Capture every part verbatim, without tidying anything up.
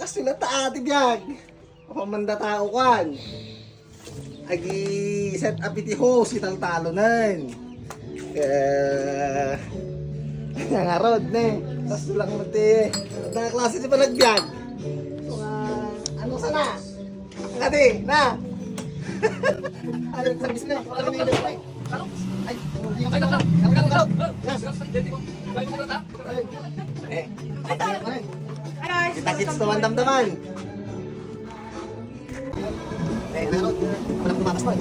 Sila ta ati biag. Apan manda tao kuan. Agi set up iti hose, italtalonen. Eh, nangarod ne. Tas lang mo ti, na klase ti panagbiag. So, ah, ano sana? Adi, na. Ay, service na. Ay, ay, ay. Eh, kita-kits naman damdaman. Eh, ano? Walang tumakas pa. Ang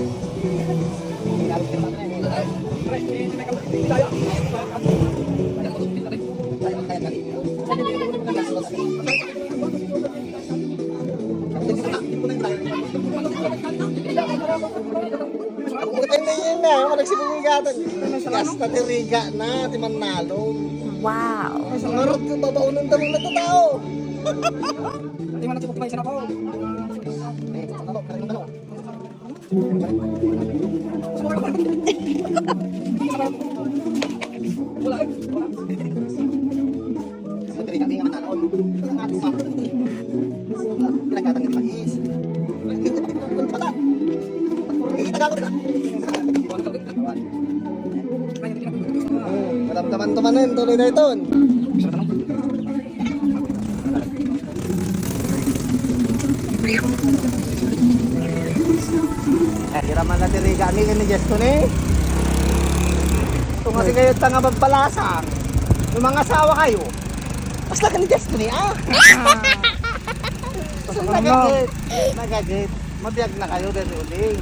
tayo na yun na, wala si Bumigatan. Basta ti riga na, ti Manalo. Wow. Marot ko, babaonan daw ng natatao. Hindi man nagsibok na isa na po. Pinagkatang ng mais. Nakita ka ko na. Madamdaman tumanen, tuloy na iton. Eh, hiraman na ti riga mi ken ni Jesto ni. Ito kasi kayo ta nga magbalasang. Yung mga asawa kayo. Basta ken ni Jesto ni, ah. Basta nagagit. Nagagit. Mabiag na kayo, dahil uling.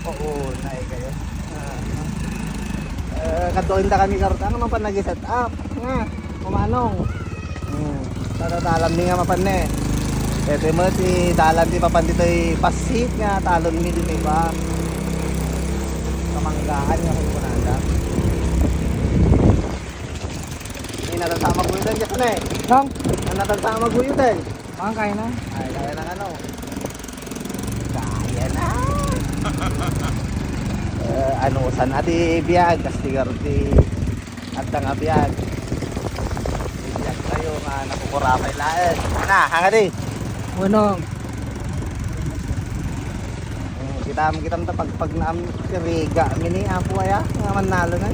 Oo, naay kayo. Ah. Eh, kaduin ta kami karta, ano man pa nag-set up? Nga, kumanong. Hmm. Tatalam ni nga mapan ne. Ito mo si dalan di papan dito'y pasit nga talon mi di ba? Kamanggaan nga kung kunada. Ini natan sa maguyod ay, Jason eh. Nang? Ang natan sa maguyod ay. Ang kaya na? Ay, kaya na ano. Kaya na. Eh, ano, san adi biag, kastigar ti adda nga biag. Biag tayo nga nakukurapay laeng. Ana, hangadi. Unong. Hmm, kitam, kitam ta pagpag naam ti riga mi ni Apo aya, nga Manalo na.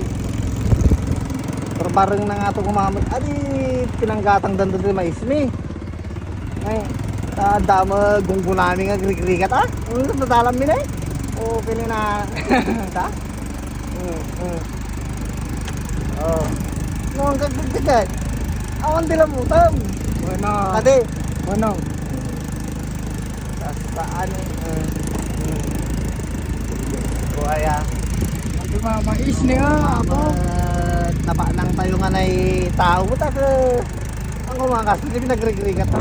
Pero bareng na nga ito gumamit. Adi, pinanggatang dandan ti mais mi. Ay, ta dama gunggunami nga grigrigat, ah. Ano sa dalam mi na eh? O, pili na. Ta? Hmm, hmm. Oh. No, ang gagdagdagan. Awan di lamutan. Bueno. Ate. Bueno. Basta ano, eh, hmm. Kuya. Ang mga mais niya, Mama, apo. Napanang tayo nga na tao, ta, eh, ang mga kaso, di pinagregregat na.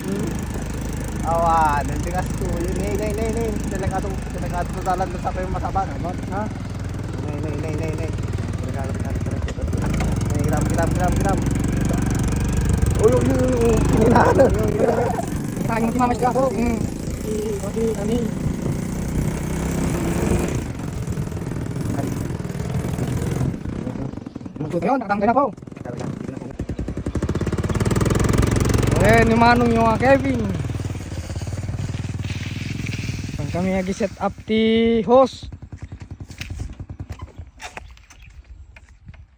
Hmm. Awan, ang bigas ko. Yun, nay, nay, nay, nay. Talaga to, talaga to, dalan sa pa yung masaba, no? Ha? Nay, nay, nay, nay, nay. Talaga, talaga, talaga. Nay, kiram, kiram, kiram, kiram. Uy, uy, uy, uy, uy. Kinain mo si Mama Jessica. Hmm. Pati kami. Magtutuyo, nakatanggal na po. Ayan, ni Manong yung, ah, Kevin. Ang kami agi-set up ti hose.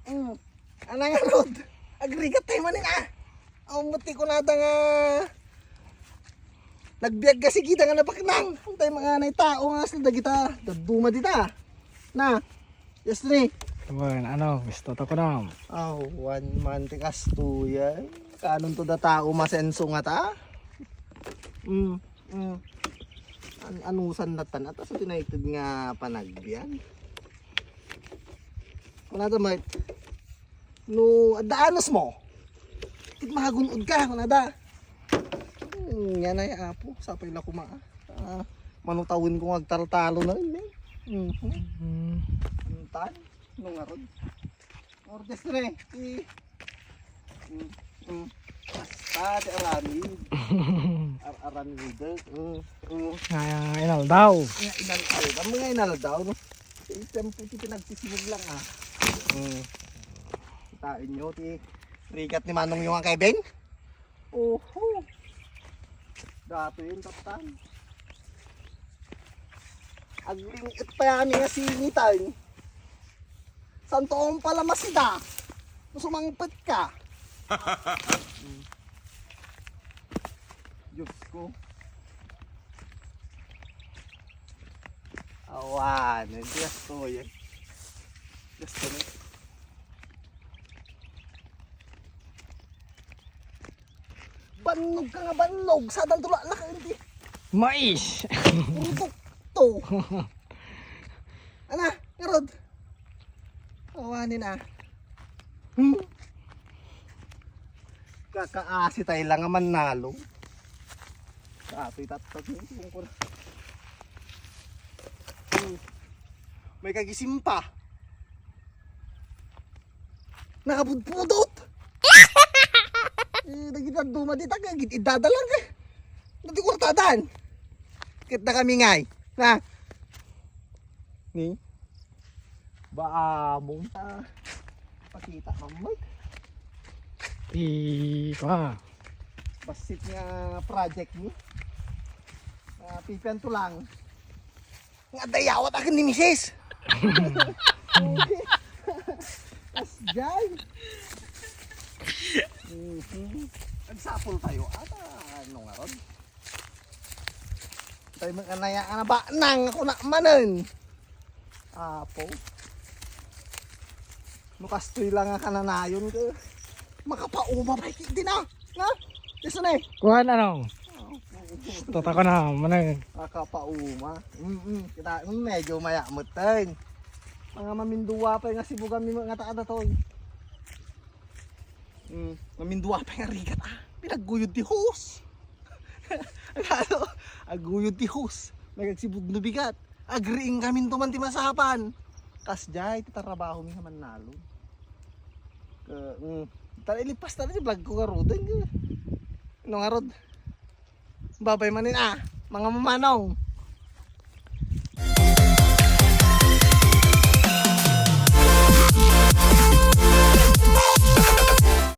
Mm. Anang arod? Agrigat tayo man, ah. Ang muti ko nata nga nagbiag kasi kita nga napaknang. Ang tayo mga anay tao nga asla dagita. Daduma dita. Na. Yes, ni. Wen, ano, gusto to ko na. Aw, one man ti kastoy, ay. Kanon to da tao masenso nga ta? Mm, mm. An-, anusan na tan-, ata sa tinayted nga panagbiag. Kunada, Mike, no, adda anos mo? Ket magun-od ka, kunada. Hmm, yan ay, apo, sapay la kuma, ah. Ah, manutawen ko nga agtaltalo na rin, eh. Mhm. Mm. Antan, no nga ron. Ordes na, eh. Eh. Mm, mm. Basta, ti aramid. Ar-, aramid, eh. Mm, mm. Nga, inaldaw. Nga, inaldaw. Damo nga inaldaw, no? Ti tempo ti pinagsisimog lang, ah. Mm. Kitain nyo, ti rigat ni Manong yung ang Kevin? Oho. Dato yun, Kapitan. Agling-et pa yan nga singitan. Santoon pala masida. Sumangpet ka. Diyos ko. Awan, Diyos ko yun. Diyos ko na. Bannog ka nga bannog, sadan tula na ka hindi. Mais! Produkto. Ana, ngarod. Awanin ah. Hmm? Kakaasi tayo lang nga mannalong. Sa ato'y tattag mo, kung ko na. Hmm. May kagisim pa. Nakabudpudot! Eh, dagiti duma dita, kagit idadalan ka. Dati kwartadan. Kit na kami ngay. Na. Ni? Ba, amo. Ah, pakita ka, Mike. Pi, pa. Basit nga project ni. Ah, pipian to lang. Nga dayawat akin ni misis. Asjay. Mhm. Nagsapol tayo. Ata, ano nga ron? Tayo makanaya, ana ba? Nang ako na manen. Apo. No kastoy lang nga kananayon ko. Makapauma pa iki din ah. Na? Yes na eh. Kuan anong? Tataka na, manay. Makapauma. Mm-mm. Kita, mm, medyo mayamot tayo. Mga mamindua pa nga sibugan mi nga taada to. Mm, mamindua pa nga rigat ah. Pinagguyod ti hose. Ano? Aguyod ti hose. Nagagsibug no bigat. Agriing kami to man ti masapan. Kasjay, ti tarabaho mi nga mannalon. Ka, mm. Tara, ilipas tara ti vlog ko garuden. No ngarod. Babay manin ah, mga mamanong.